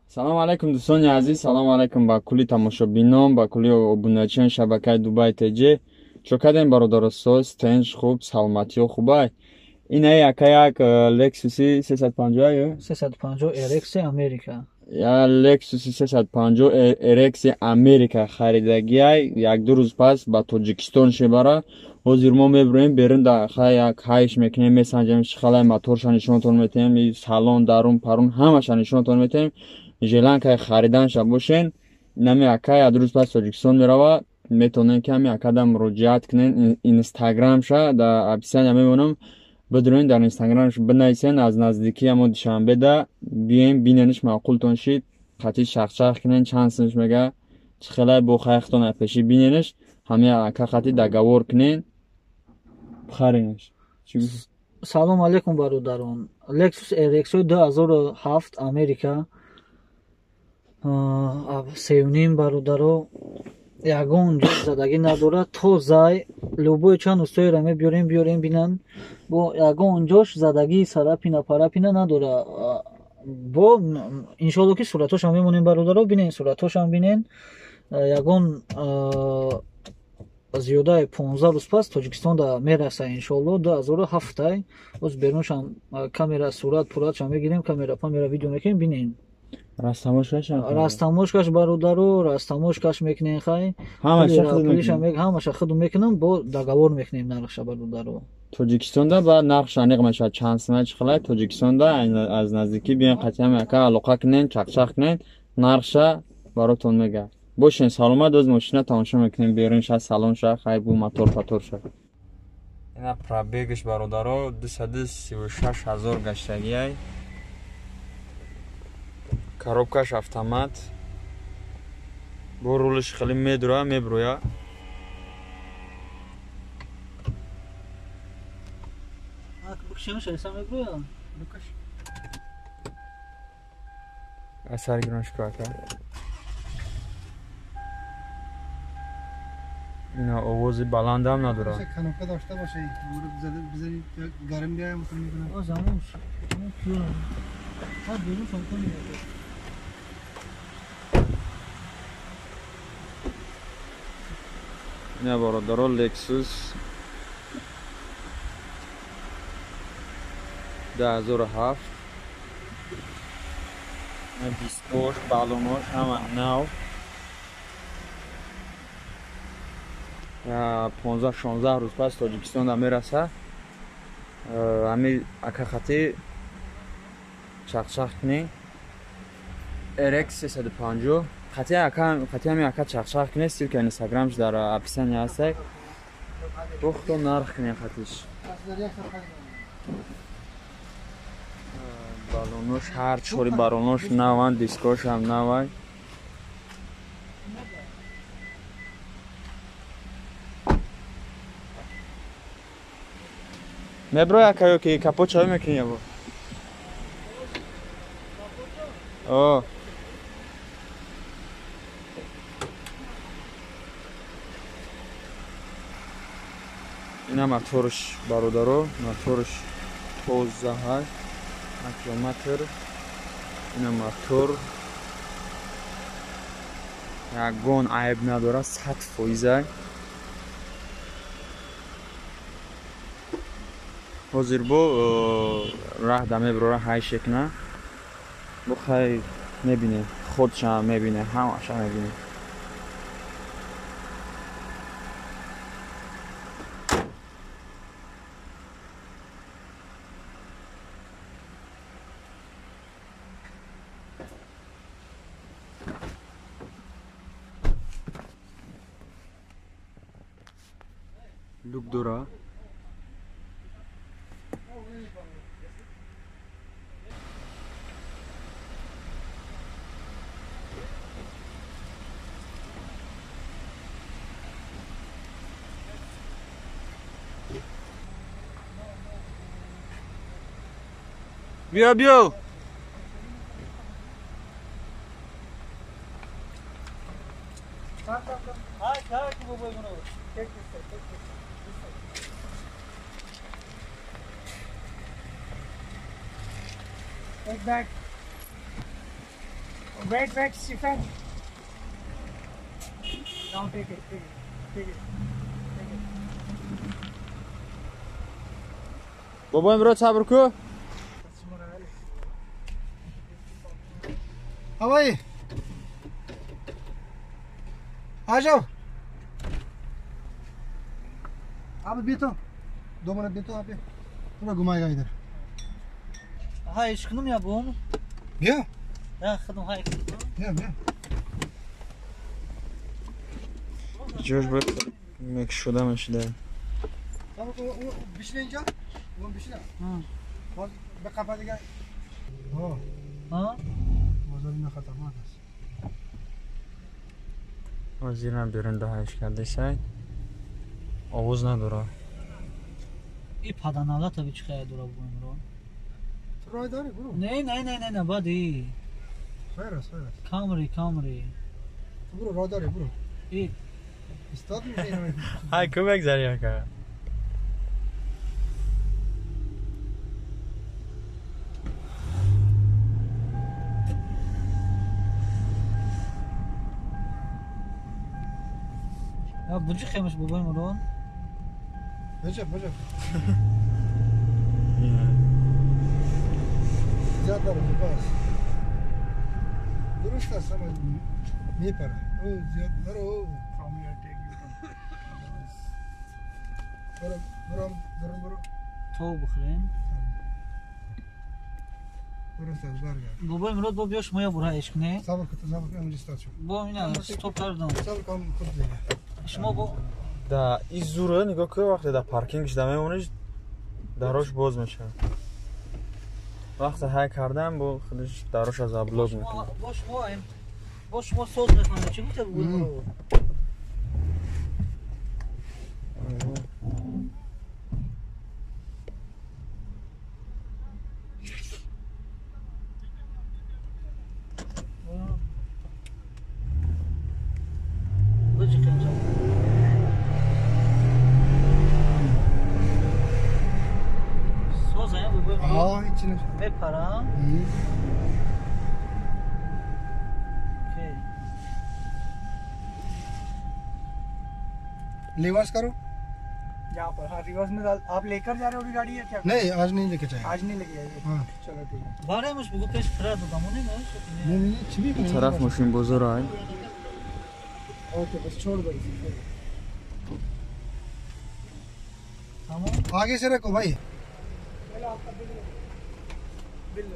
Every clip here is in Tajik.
Салом алейкум, дӯстони азиз, салом алейкум ба кулли тамошобинон, ба кулли обуначиён шабакаи Дубай ТЖ. Чо кардем, бародаро, соз, тенҷ, хуб, саломатиё хубай. Ина яка як Lexus 350 350 RX Америка. Я Lexus 350 RX Америка харидагиай, як-ду рӯз пас ба Тоҷикистон шебара. Ҳозир мо мебурем берун, да хай як ҳайш мекунем, месанҷем, шихалай моторша нишонтон метаҳем, салон, дарун, парун ҳамаша нишонтон метаҳем. Желанкаи хариданша бошен, инами ака як рӯз пас Тоҷикистон мерава, метавонем ки ҳами акада муроҷиат кунен. Инстаграмша дар описания мемонам, бидурен дар инстаграмш бинависен, аз наздикӣ ҳамо Душанбеда биёем бинениш, маъқултон шид, қатъи шахшах кунен, чанд сумш мега, чӣ хелай бо хайхтон пеши бинениш, ҳами ака қатъи договор кунен, бихаренеш. Салом алейкум, бародарон. Lexus RX 2007 Америка сеюним, бародаро, ягон ҷо задагӣ надорад, тозай. Любой чанд устоеро мебиёрем, биёрем, бинанд, бо ягон ҷош задагии сарапина парапина надорад. Бо иншоалло ки суратҳошам мемонем, бародаро, бинен, суратҳошам бинен. Ягон зиёдаи 15 рӯз пас Тоҷикистонда мераса, иншоалло. 2007-ай. Боз беруншам камера сурат пуратшам мегирем, камера памера видео мекунем, бинен. Растамошкаш, бародаро, растамошкаш мекунем, хай ҳамаша худ мекунам, бо договор мекунем нархша, бародаро. Тоҷикистонда ба нархш аниқ мешавад, чанд сима чӣ хелай. Тоҷикистонда аз наздикӣ биён, қатъиан яка алоқа кунен, чақчақ кунен, нархша баротон мега. Бошен саломат, оз мошина тамошо мекунем берун ша, салон ша, хай бу мотор патор ша. Ина пробегаш, бародаро, 236 ҳазор гаштагиай. Коробкаш автомат, бо рулиш хеле медура, меброя. Асар гиронш ака. Ина овози баландам надора. Кнопка дошта боше, бизани гарм биёям. Ина, бародаро, Lexus 2007, дискош, балонош ҳама нав. 15-16 рӯз пас Тоҷикистонда мераса. Ҳами ака хати чақчақ кунӣ. RX 350 хати ака, хати ҳами ака чақчақ кунӣ, ссылка инстаграмш дар описания ҳастак. Бохто нарх кунӣ хатиш. Балонош ҳар чори балонош наванд, дискош ҳам навай. Меброй ака ё ки капот чавӣ мекунӣ ябо? О. Ина моторш, бародаро, моторш тоза ҳаст, километр. Ина мотор ягон айб надорад, 100%. Ҳозир бо раҳ да меброра, ҳайше куна. Бо хай мебине, худша мебине, ҳамаша мебине. Люк дора. Биё, биё. Take back. Wait, wait, Stephen. Now take it, take it, take it, take it. بابا امروز صبر کو. हाँ भाई आ जाओ आप भी तो 2 मिनट दे तो आप थोड़ा घुमाएगा इधर. हाँ इश्कनुम या बोम गया हाँ खदम हाँ गया गया जोश भाई मैं शुदा में शुदा वो वो बिछने जा वो बिछना हां बहुत बका पा देगा. हां हां वजन खतरनाक है. ҳозирам берун даҳаш кардесай овоз надора. И паданалата би чӣ дора буимро? Рой дори буру. Не, не, не, не, не, бади. Хайр аст, хайр аст. Камри, камри. Ту буру рой дори буру. И истод мешавӣ. Ҳай ку мегзари ака. Буҷи хемаш бобои Мурод? Беҷаб, беҷаб. Зиёд дорад, бас. Дуруст аст, ама мепара. О, зиёд наро. From here take you. Бурам, бурам, бурам, бурам. То бихӯрем. Дуруст аст, баргард. Бобои Мурод, бо биё шумо я бура ишқ не? Сабр кун, сабр кун, инҷо истод шуд. Бо ина стоп кардам. Сабр кун, худ дига. Шумо бо да и зура нигоҳ кун, вақте дар паркинг шуда мемониш дарош боз мешавад. Вақте ҳай кардам бо худаш дарош аз аблог мекунад. Бо шумо соз мехонед. Чӣ гуфта бобои Мурод? мепарам. रिवर्स करो यहाँ पर. हाँ रिवर्स में आप लेकर जा रहे हो अभी गाड़ी है क्या? नहीं आज नहीं लेके जाए, आज नहीं लेके जाएंगे. हाँ चलो ठीक है. बारे मुझ बुगु पेश फरा दो दामोने में नहीं नहीं छिपी तरफ मशीन बोजर आए. ओके बस छोड़ दो इसे. आगे से रखो भाई. चलो आपका बिल बिल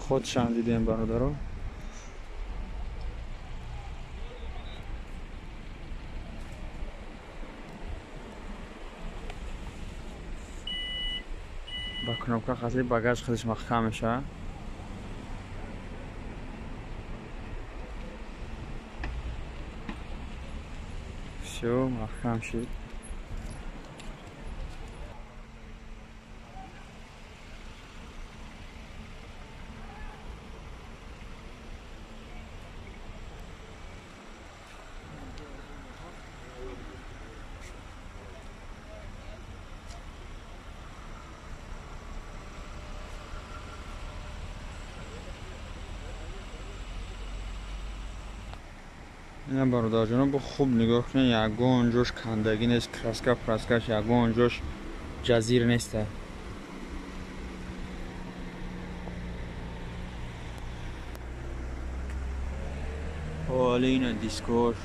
худшам дидем бародаро. Ба кнопка хасли багаж худаш маҳкам мешавад. Всё, маҳкам шид. Ина бародарҷоно, бо хуб нигоҳ кунед, ягон ҷош кандагӣ нест, краска праскаш ягон ҷош ҷазир неста. Ҳоли ина дискош.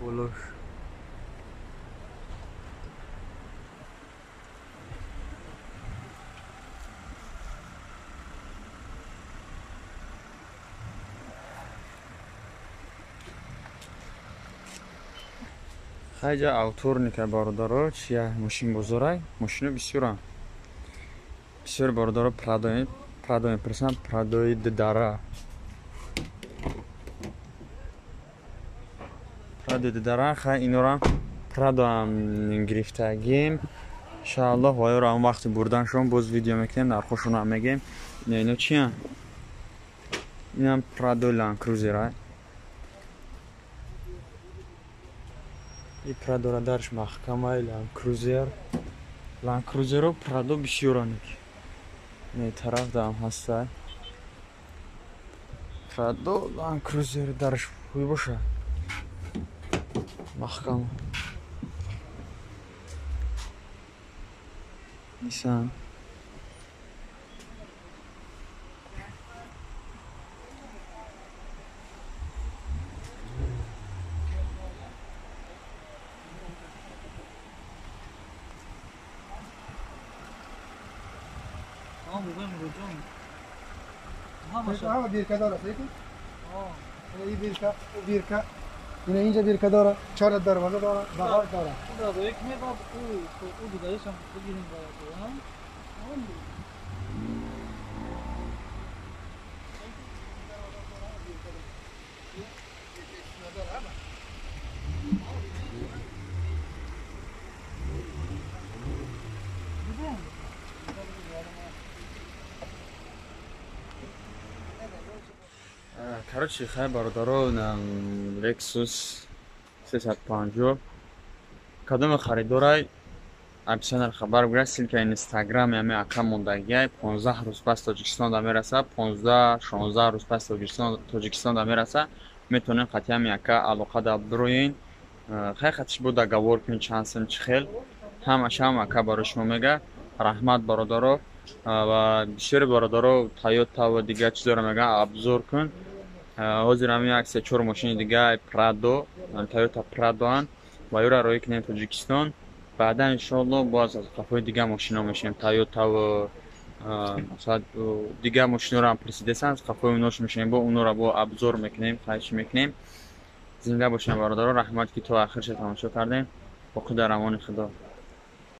Болош. Хайҷа авторника бародаро, чия мошин бозорай, мошино бисёрам. Бисёр бародаро Прадо мепурсанд, Прадои дидара. Прадои дидара, хай инора Прадо ҳам гирифтагим. Иншааллоҳ ваёро ҳам вақти бурданшон боз видео мекунем, нархошонро ҳам мегем. Ино чиян? Инам Прадо Ленд Крузер ай. И Прадора дарш маҳкамай Ленд Крузер. Ленд Крузеро Прадо бисёранек. Не тараф даам ҳастай. Прадо Ленд Крузер дарш хуй боша. Маҳкам. Nissan. اینجا بیرکه داره، 4 دروازه داره، بغل داره. Короче, хай бародаро, Lexus 350 кадоме харидорай описанияро хабар бигирад, ссылка Инстаграми ҳами ака мондагиай. 15 рӯз пас Тоҷикистон да мераса, 15-16 рӯз пас Тоҷикистон да мераса. Метавонем қатъи ҳами ака алоқа да бироен. Хай қатиш бо договор кунед чанд сум чӣ хел. Ҳамаш ҳам ака барои шумо мега. Раҳмат бародаро ва бисёри бародаро Toyota ва дигар чизоро мегӯянд обзор кун. Ҳозир ҳамин як се-чор мошини дига Прадо, Toyota Прадоанд ва юра роҳӣ кунем Тоҷикистон. Баъдан иншоалло боз аз қафои дига мошино мешавем. Toyota ва масалан дига мошиноро ҳам Мерседесанд, аз қафои онош мешавем, бо онора бо обзор мекунем, хайчи мекунем. Зинда бошем бародаро, раҳмат ки то охирша тамошо кардем. Боқӣ дар амони Худо.